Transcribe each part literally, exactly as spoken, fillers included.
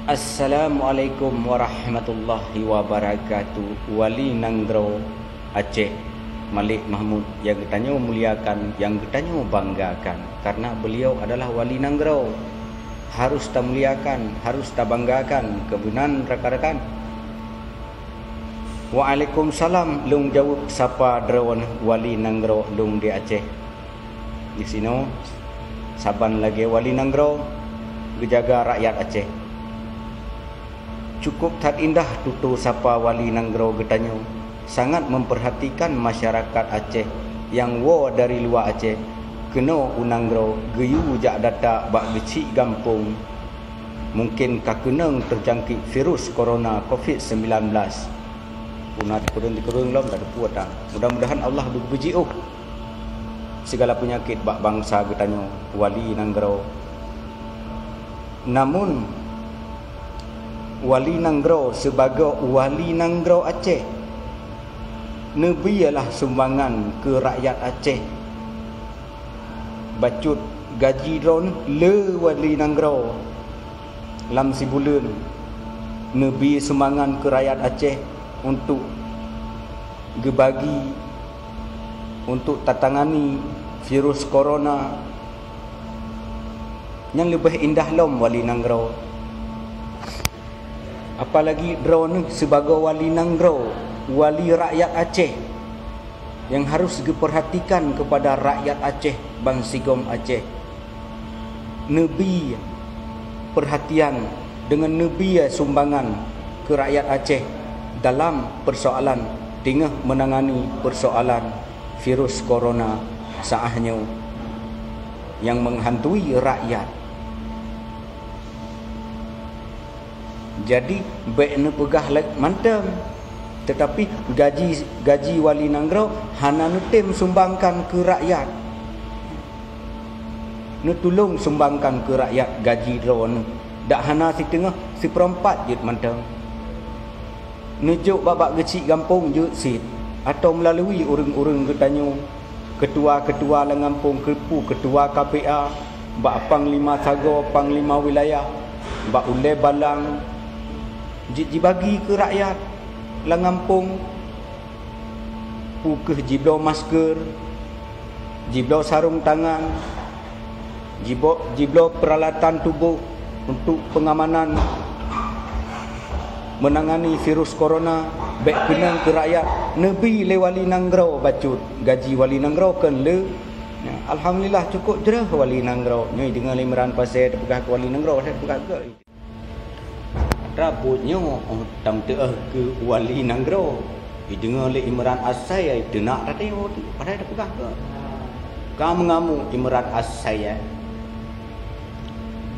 Assalamualaikum warahmatullahi wabarakatuh. Wali Nanggroe Aceh, Malik Mahmud, nyang geutanyoe muliakan, nyang geutanyoe banggakan, karena beliau adalah wali nanggroe. Harus tamuliakan, harus tabanggakan, keubeunan rakan-rakan. Waalaikumsalam, lôn jaweueb sapa droeneuh wali nanggroe lôn di Aceh. Disinoe saban lagée wali nanggroe geujaga rakyat Aceh. Cukup that indah tutoe sapa wali nanggroe geutanyoe, sangat memperhatikan masyarakat Aceh nyang woe dari luwa Aceh keunoe u nanggroe geuyue jak data bak geuchik gampông mungken ka keunong teujangkét virus corona covid sembilan belas. Puna teukeureueng-teukeureueng lom, dak teupeue tan. Mudah-mudahan Allah geupeujiôh sigala peunyakét bak bansa geutanyoe, wali nanggroe. Namun, wali nanggroe sibagoe wali nanggroe Aceh, neubri lah sumbangan keu rakyat Aceh. Bacut gaji droeneuh le wali nanggroe lam sibuleuen, neubri sumbangan keu rakyat Aceh untuk geubagi, untuk tatangani virus corona. Nyan leubeh indah lom wali nanggroe. Apalagi droeneuh sibagoe wali nanggroe, wali rakyat Aceh, nyang harus geupeurhatikan keupada rakyat Aceh bansigom Aceh. Neubri peurhatian deungon neubri sumbangan keu rakyat Aceh dalam peusoalan teungoh meunangani peusoalan virus corona saat nyoe nyang meuhantui rakyat. Jadi, bék neupeugah lé mantong, teutapi gaji, gaji wali nanggroe hana neutem sumbangkan keu rakyat. Neutulông sumbangkan keu rakyat gaji droeneuh, dak hana siteungoh, sipeurompat jeuet mantong. Neujok bak-bak geuchik gampông jeuet cit, atau meulalui ureuëng-ureuëng geutanyoe, keutua-keutua lam gampông, keupu keutua K P A, bak panglima sagoe, panglima wilayah, bak ulée balang, jeuet jibagi keu rakyat lam gampông, peu kheueh jibloe masker, jibloe sarông tangan, jibo-, jibloe peuralatan tuboh untuk peungamanan meunangani virus corona, bék keunong keu rakyat, neubri lé wali nanggroe bacut, gaji wali nanggroe kon le. Alhamdulillah, cukup jroh wali nanggroe. Nyoe deungoe lé Imran Pasé teupeugah keu wali nanggroe, teupeugah keu Atra buet nyoe, oh, tam teuh keu wali nanggroe. Ideungoe lé Imran Asai, ai teunak tadi, oh, padahai teupeugah keu. Ka meungamuk Imran Asai, eh.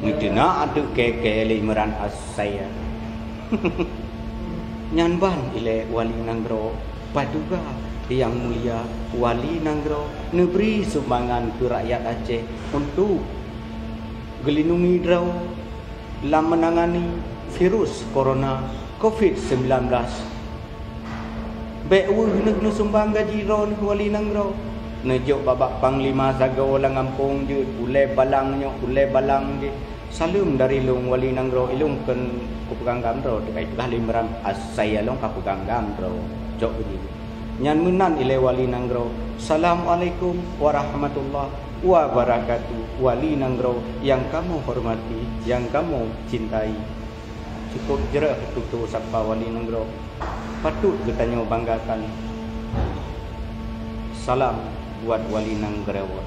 Meuteunak ateueh kèe-kèe lé Imran Asai, eh. Nyan ban ilée wali nanggroe, paduga nyang mulia wali nanggroe neubri sumbangan keu rakyat Aceh untuk geulindungi droe lam meunangani virus corona covid sembilan belas. Bék weueh neuh neusumbang gaji droeneuh wali nanggroe. Neujok bak-bak panglima sagoe lam gampông jeuet, ulée balang nyoe, ulée balang jih. Saleuem dari lôn wali nanggroe, ilôn kon kupeuganggam droe, teuka ipeugah lé Imran Asai lôn ka peuganggam droe. Jok beujih. Nyan meunan ilée wali nanggroe. Assalamualaikum warahmatullahi wabarakatuh. Wali nanggroe nyang kamoe hormati, nyang kamoe cintai. Cukup jroh tutoe sapa wali nanggroe. Patut geutanyoe banggakan. Salam buat wali nanggroe.